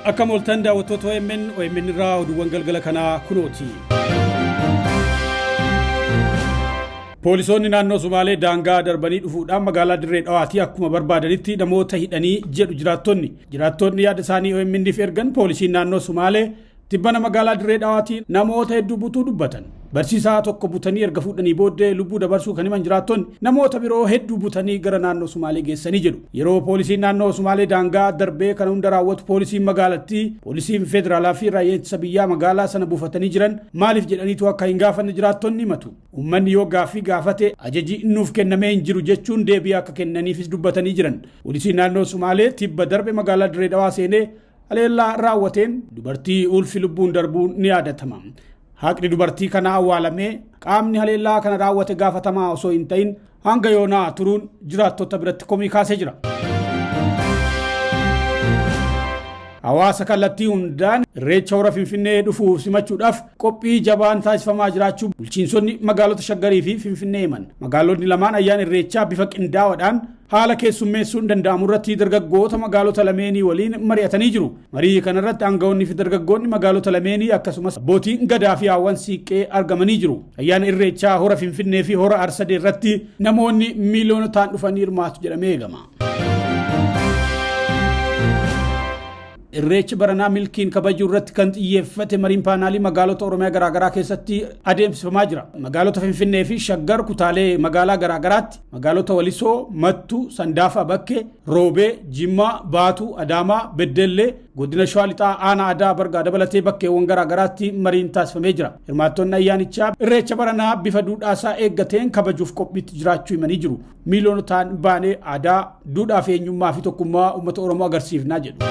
Akka mooltan daawwattoota OMN, OMN irraa oduuwwan galgala kanaa kunooti. Poolisoonni naannoo Sumaalee daangaa darbanii dhufuudhaan magaalaa Dirree Dhawaatii akkuma barbaadanitti namoota hidhanii jedhu jiraattonni. Jiraattonni yaada isaanii OMN'if ergan poolisiin naannoo Sumaalee tibbana magaalaa Dirree Dhawaatii namoota hedduu butuu dubbatan. Barsiisaa tokko butanii erga fuudhanii booddee lubbuu dabarsuu kan himan jiraattonni namoota biroo hedduu butanii gara naannoo Sumaalee geessanii jedhu. Yeroo poolisiin naannoo Sumaalee daangaa darbee kana hunda raawwatu poolisiin magaalattii, poolisiin federaalaa fi raayyaa ittisa biyyaa magaalaa sana buufatanii jiran maaliif jedhaniitu akka hin gaafanne jiraattonni himatu. Uummanni yoo gaaffii gaafate ajaji nuuf kennamee hin jiru jechuun deebii akka kennaniifis dubbatanii jiran. Poolisiin naannoo Sumaalee tibba darbe magaalaa Dirree Dhawaa seenee haleellaa raawwateen dubartii ulfi lubbuun darbuun ni yaadatama. Haqni dubartii kanaa awwaalamee qaamni haleellaa kana raawwate gaafatamaa osoo hin ta'in hanga yoonaa turuun jiraattota biratti komii kaasee jira. Hawaasa kallattii hundaan Irreecha hora Finfinnee dhufuuf simachuudhaaf qophii jabaan taasifamaa jiraachuu bulchiinsonni magaalota Shaggarii fi Finfinnee himan. Magaalonni lamaan ayyaana Irreechaa bifa qindaawaadhaan haala keessummeessuun danda'amu irratti dargaggoota magaalota lameenii waliin mari'atanii jiru. Marii kanarratti aangawoonni fi dargaggoonni magaalota lameenii akkasumas abbootiin gadaa fi haawwan siiqqee argamanii jiru. Ayyaana Irreechaa hora Finfinnee fi hora Arsadee irratti namoonni miiliyoonotaan dhufanii hirmaatu jedhamee eegama. Irreecha baranaa milkiin kabajuu irratti kan xiyyeeffate mariin paanaalii magaalota Oromiyaa garaagaraa keessatti adeemsifamaa jira. Magaalota Finfinnee fi Shaggar kutaalee magaalaa garaagaraatti magaalota Walisoo, Mattuu, Sandaafa Bakkee, Roobee, Jimmaa, Baatuu, Adaamaa, Beddellee, godina Shawaa Lixaa, Aanaa Adaa Bargaa dabalatee bakkeewwan garaagaraatti mariin taasifamee jira. Hirmaattonni ayyaanichaa Irreecha baranaa bifa duudhaasaa eeggateen kabajuuf qophiitti jiraachuu himanii jiru. Miiliyoonotaan baanee aadaa, duudhaa fi eenyummaa fi tokkummaa uummata Oromoo agarsiifnaa jedhu.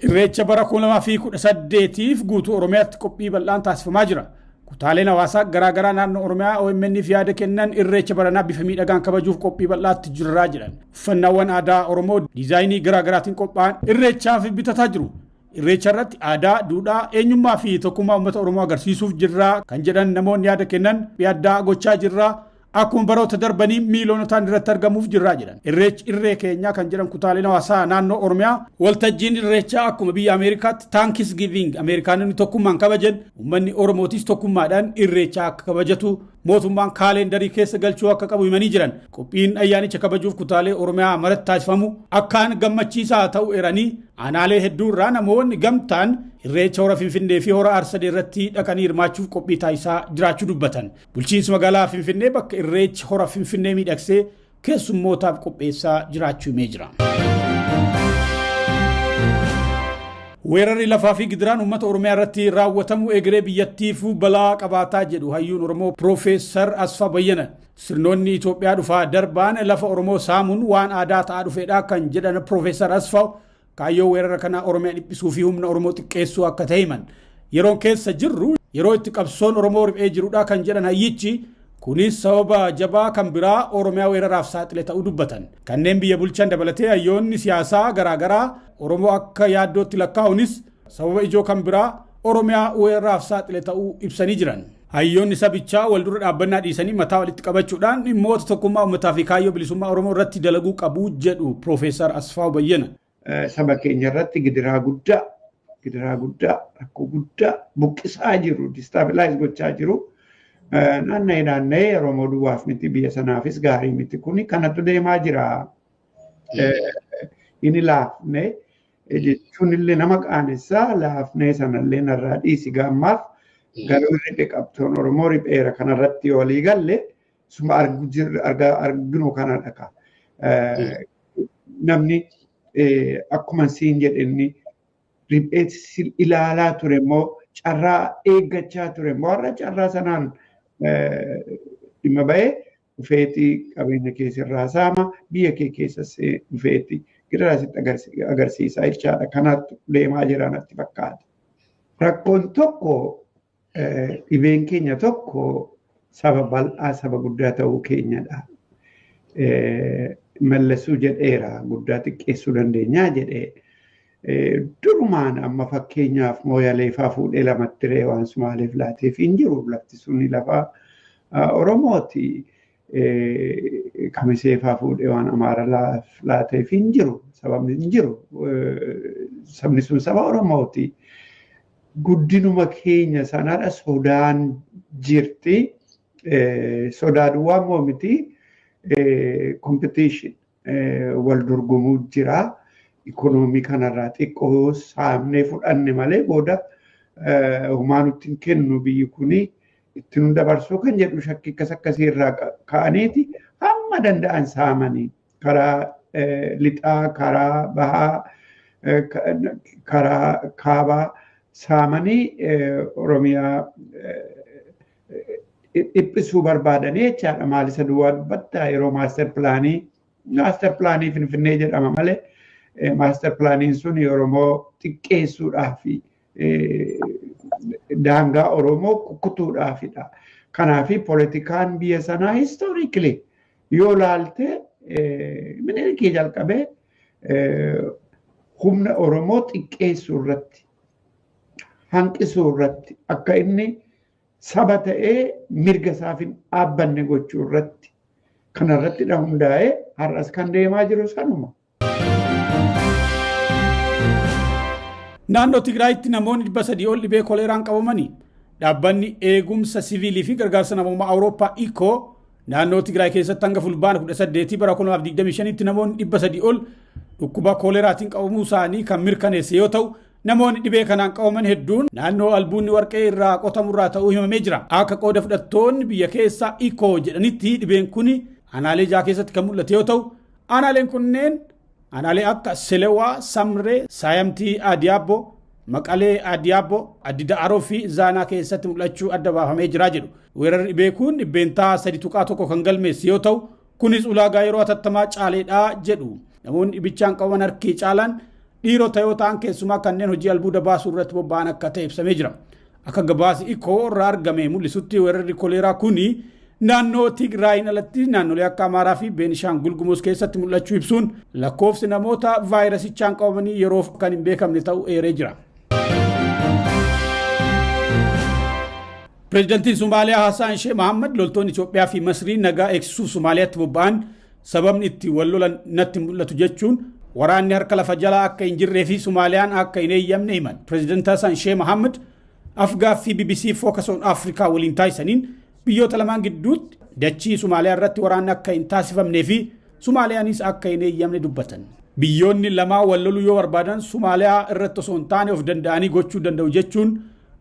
Irreecha bara 2018f guutuu Oromiyaatti qophii bal'aan taasifamaa jira. Kutaaleen hawaasaa garaagaraa naannoo Oromiyaa OMN'f yaada kennan Irreecha baranaa bifa miidhagaan kabajuuf qophii bal'aatti jirraa jedhan. Uffannaawwan aadaa Oromoo diizaayinii garaagaraatiin qophaa'an Irreechaaf bitataa jiru. Irreecha irratti aadaa, duudhaa, eenyummaa fi tokkummaa uummata Oromoo agarsiisuuf jirraa kan jedhan namoonni yaada kennan addaa gochaa jirraa akkuma baroota darbanii miiloonotaan irratti argamuuf jirraa jedhan. Irreechi irree keenyaa kan jedhan kutaaleen hawaasaa naannoo Oromiyaa waltajjiin Irreechaa akkuma biyya Ameerikaatti Thanksgiving Ameerikaanonni tokkummaan kabajan uummanni Oromootis tokkummaadhaan Irreechaa akka kabajatu mootummaan kaaleendarii keessa galchuu akka qabu himanii jiran. Qophiin ayyaanicha kabajuuf kutaalee Oromiyaa maratti taasifamu akkaan gammachiisaa ta'u eeranii aanaalee hedduu irraa namoonni gamtaan Irreecha hora Finfinnee fi hora Arsadee irratti dhaqanii hirmaachuuf qophii taasisaa jiraachuu dubbatan. Bulchiinsi magaalaa Finfinnee bakka Irreechi hora Finfinnee miidhagsee keessummootaaf qopheessaa jiraachuu himee jira. Weerarri lafaa fi gidiraan uummata Oromiyaa irratti raawwatamu egeree biyyattiif balaa qabaataa jedhu hayyuun Oromoo Piroofeesar Asfaa Bayyana. Sirnoonni Itoophiyaa dhufaa darbaan lafa Oromoo saamuun waan aadaa ta'aa dhufeedha kan jedhan Piroofeesar Asfaaw kaayyoo weerara kanaa Oromiyaa dhiphisuu fi humna Oromoo xiqqeessuu akka ta'e himan. Yeroon keessa jirru yeroo itti qabsoon Oromoo riphee jirudha kan jedhan hayyichi kunis sababa jabaa kan biraa Oromiyaa weeraraaf saaxile ta'uu dubbatan. Kanneen biyya bulchan dabalatee hayyoonni siyaasaa garaagaraa Oromoo akka yaaddootti lakkaa'unis sababa ijoo kan biraa Oromiyaa weeraraaf saaxile ta'uu ibsanii jiran. Hayyoonni sabichaa wal dura dhaabbannaa dhiisanii mataa walitti qabachuudhaan dhimmoota tokkummaa uummataa fi kaayyoo bilisummaa Oromoo irratti dalaguu qabu jedhu Piroofeesar Asfaaw Bayyana. Saba keenya irratti gidiraa guddaa, gidiraa guddaa, rakkoo guddaa buqqisaa jiru, distaabilaayiz gochaa jiru. Naanna'ee naanna'ee Oromoo duwwaaf miti biyya sanaafis gaarii miti kuni kanatu deemaa jira. Inni laafne jechuun illee nama qaanessaa laafnee sanallee narraa dhiisi gaammaaf garuu riphee qabtoon Oromoo ripheera kanarratti yoo walii galle suma arginu kanadha ka. Namni akkuma siin jedhe inni riphee ilaalaa ture immoo carraa eeggachaa ture immoo har'a carraa sanaan dhimma ba'ee dhufeeti qabeenya kee sirraa saama biyya kee keessas dhufeeti gidiraa sitti agarsiisa jechaadha. Kanaatti deemaa jira natti fakkaata. Rakkoon tokko dhibeen keenya tokko saba bal'aa saba guddaa ta'uu keenyadha. Mallasuu jedheera guddaa xiqqeessuu dandeenyaa jedhee. Durumaan amma fakkeenyaaf mooyaleefaa fuudhee lamatti ree waan Sumaaleef laateef hin jiru lafti suni lafa Oromooti. Kamisee faa fuudhee waan Amaara laateef hin jiru. Sababni hin jiru. Sabni sun saba Oromooti. Guddinuma keenya sanaadha sodaan jirti. Sodaa duwwaa immoo miti, competition, wal dorgomuu jira. Ikonoomii kanarraa xiqqoo saamnee fudhanne malee booda homaa nutti hin kennu, biyyi kuni itti nu dabarsuu kan jedhu shakkii akkas akkasii irraa ka'aniiti hamma danda'an saamanii karaa lixaa, karaa bahaa, karaa kaabaa saamanii Oromiyaa dhiphisuu barbaadanii jechaadha. Maal isa duwwaa dubbatta? Yeroo master planii Finfinnee jedhama malee master planiin sun Oromoo xiqqeessuudhaaf, daangaa Oromoo kukkutuudhaafidha. Kanaaf poolitikaan biyya sanaa historically yoo laalte, Minilikii jalqabee humna Oromoo xiqqeessuu irratti, hanqisuu irratti, akka inni saba ta'ee mirga isaaf hin dhaabbanne gochuu irratti, kanarratti hundaa'ee har'as kan deemaa jiru sanuma. Naannoo Tigraayitti namoonni 300 ol dhibee koleeraan qabamanii. Dhaabbanni eegumsa siviilii fi gargaarsa namoomaa Awurooppaa ICO naannoo Tigraay keessatti hanga Fulbaana 18 bara 2025tti namoonni 300 ol dhukkuba koleeraatiin qabamuu isaanii kan mirkaneesse yoo ta'u, namoonni dhibee kanaan qabaman hedduun naannoo albuunni warqee irraa qotamurraa ta'uu himamee jira. Akka qooda fudhattoonni biyya keessaa ICO jedhanitti, dhibeen kun aanaalee jaha keessatti kan mul'ate yoo ta'u, aanaaleen kunneen aanaalee akka Selewaa, Samree, Saayamtii Adiyaaboo, Maqalee Adiyaaboo, Addida'aroo fi Zaanaa keessatti mul'achuu adda baafamee jira jedhu. Weerarri dhibee kun 3.1% kan galmeesse yoo ta'u, kunis ulaagaa yeroo hatattamaa caaleedha jedhu. Namoonni dhibichaan qabaman harki caalaan dhiirota yoo ta'an, keessumaa kanneen hojii albuuda baasuu irratti bobba'an akka ta'e ibsamee jira. Akka gabaasi ICO irraa argame mul'isutti, weerarri koleeraa kuni naannoo Tigraayin alatti naannolee akka Amaaraa fi Beenishaangul Gumuz keessatti mul'achuu ibsuun, lakkoofsi namoota vaayirasichaan qabamanii yeroof kan hin beekamne ta'uu eeree jira. Pireezidantiin Somaaliyaa Hassaan Sheeh Mahammad loltoonni Itoophiyaa fi Masrii nagaa eegsisuuf Somaaliyaatti bobba'an sababni itti wal lolan natti mul'atu jechuun, waraanni harka lafa jalaa akka hin jirree fi Somaaliyaan akka hin eeyyamne himan. Pireezidantii Hassaan Sheeh Mahammad afgaaffii BBC Focus on Africa waliin taasisaniin, biyyoota lamaan gidduutti dachii Somaaliyaa irratti waraanni akka hin taasifamnee fi Somaaliyaanis akka hin eeyyamne dubbatan. Biyyoonni lamaa wal loluu yoo barbaadan Somaaliyaa irratti osoo hin taane of danda'anii gochuu danda'u jechuun,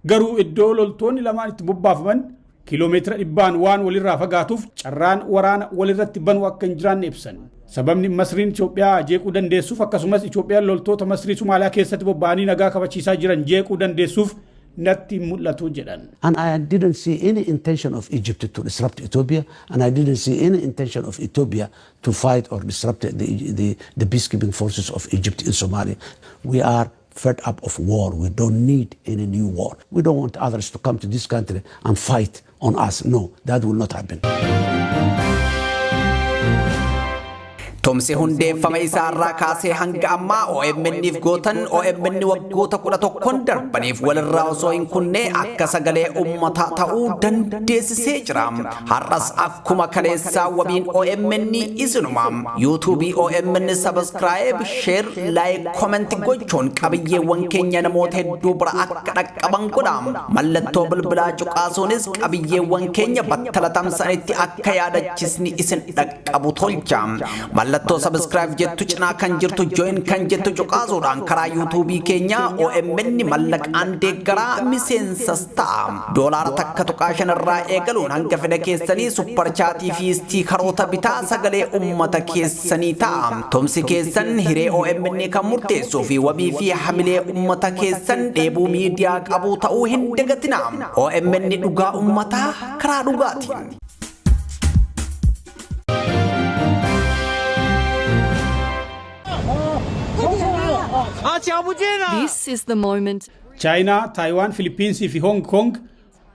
garuu iddoo loltoonni lamaan itti bobbaafaman kiiloomeetira dhibbaan waan walirraa fagaatuuf carraan waraana walirratti banuu akka hin jiraanne ibsan. Sababni Masriin Itoophiyaa jeequu dandeessuuf, akkasumas Itoophiyaan loltoota Masrii Somaaliyaa keessatti bobba'anii nagaa kabachiisaa jiran jeequu dandeessuuf natti mul'atu jedhan. And I didn't see any intention of Egypt to disrupt Ethiopia, and I didn't see any intention of Ethiopia to fight or disrupt the peacekeeping forces of Egypt in Somalia. We are fed up of war. We don't need any new war. We don't want others to come to this country and fight on us. No, that will not happen. Tumsi hundeeffama isaarraa kaasee hanga ammaa OMN'if gootan, OMN waggoota 11n darbaniif walirraa osoo hin kunne akka sagalee uummataa ta'uu dandeessisee jira. Har'as akkuma kaleessaa wabiin OMN isinuma. YouTubeii OMN subscribe, share, like, comment gochuun qabiyyeewwan keenya namoota hedduu bira akka dhaqqaban godha. Mallattoo bilbilaa cuqaasuunis qabiyyeewwan keenya battala tamsa'anitti akka yaadachisni isin dhaqqabu tolcha. Mallattoo subscribe jettu cinaa kan jirtu join kan jettu cuqaasuudhaan karaa YouTubeii keenya OMN mallaqaan deeggaraa, miseensas ta'a. Doolaara 1.5 irraa eegaluun hanga fedha keessanii super chatii fi stickeroota bitaa sagalee uummata keessanii ta'a. Tumsi keessan hiree OMN kan murteessuu fi wabii fi hamilee uummata keessan dheebuu miidiyaa qabu ta'uu hin dagatina. OMN, dhugaa uummataa karaa dhugaatiin. This is the moment Chaayinaa, Taayiwaan, Filiippiinsii fi Hong Kong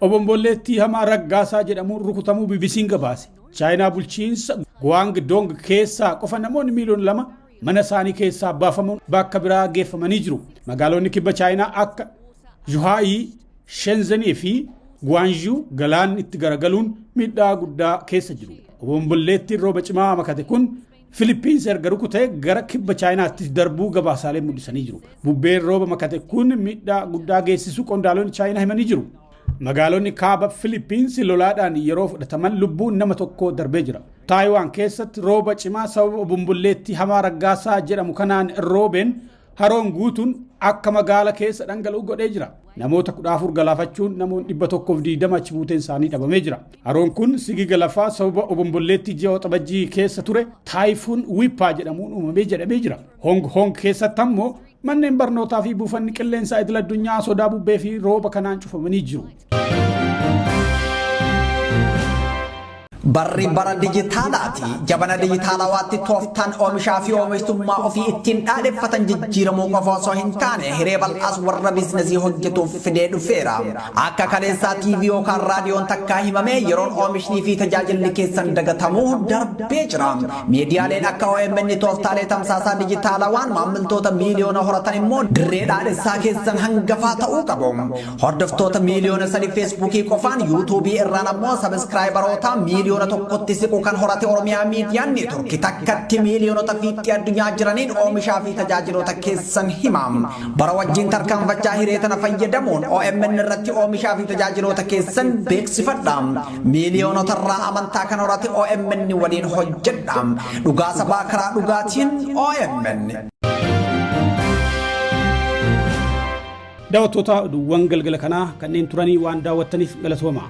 obombolleettii hamaa Raggaasaa jedhamuun rukutamuu BBC'n gabaase. Chaayinaa bulchiinsa Guangdong keessaa qofa namoonni miiliyoona 2 mana isaanii keessaa baafamuun bakka biraa geeffamanii jiru. Magaalonni kibba Chaayinaa akka Zhuhaayi, Shenzhenii fi Guangzhou galaanni itti garagaluun miidhaa guddaa keessa jiru. Obombolleettiin rooba cimaa makate kun Filiippiins erga rukutee gara kibba Chaayinaatti darbuu gabaasaalee mul'isanii jiru. Bubbeen rooba makate kun miidhaa guddaa geessisu qondaalonni Chaayinaa himanii jiru. Magaalonni kaaba Filiippiins lolaadhaan yeroo fudhataman lubbuun nama tokko darbee jira. Taayiwaan keessatti rooba cimaa sababa obombolleettii hamaa Raggaasaa jedhamu kanaan roobeen haroon guutuun akka magaala keessa dhangala'u godhee jira. Namoota 14 galaafachuun namoonni 120 achi buuteen isaanii dhabamee jira. Haroon kun sigiga lafaa sababa obombolleettii ji'a Waxabajjii keessa ture Typhoon Wipha jedhamuun uumamee jedhamee jira. Hong Kong keessatti ammoo manneen barnootaa fi buufanni qilleensaa idil addunyaa sodaa bubbee fi rooba kanaan cufamanii jiru. Barri bara dijitaalaati. Jabana dijitaalawaatti tooftaan oomishaa fi oomishtummaa ofii ittiin dhaadheffatan jijjiiramuu qofa osoo hin taane, hiree bal'aas warra biizinasii hojjetuuf fidee dhufeera. Akka kaleessaa TV yookaan raadiyoon takkaa himamee yeroon oomishnii fi tajaajilli keessan dagatamuu darbee jira. Miidiyaaleen akka OMN tooftaalee tamsaasaa dijitaalawaan maamiltoota miiliyoona horatan immoo dirree dhaadhessaa keessan hangafaa ta'uu qabu. Hordoftoota miiliyoona 3 Feesbuukii qofaan, Yuutuubii irraan ammoo sabiskiraayibaroota miiliyoona 1tti siqu kan horate Oromiyaa Miidiyaan Neetwork takkatti miiliyoonota fiixee addunyaa jiraniin oomishaa fi tajaajiloota keessan hima. Bara wajjin tarkaanfachaa hiree tana fayyadamuun OMN irratti oomishaa fi tajaajiloota keessan beeksifadha. Miiliyoonota irraa amantaa kan horate OMN waliin hojjedha. Dhugaa sabaa karaa dhugaatiin OMN. Daawwattoota, oduuwwan galgala kanaa kanneen turanii waan daawwattaniif galatooma.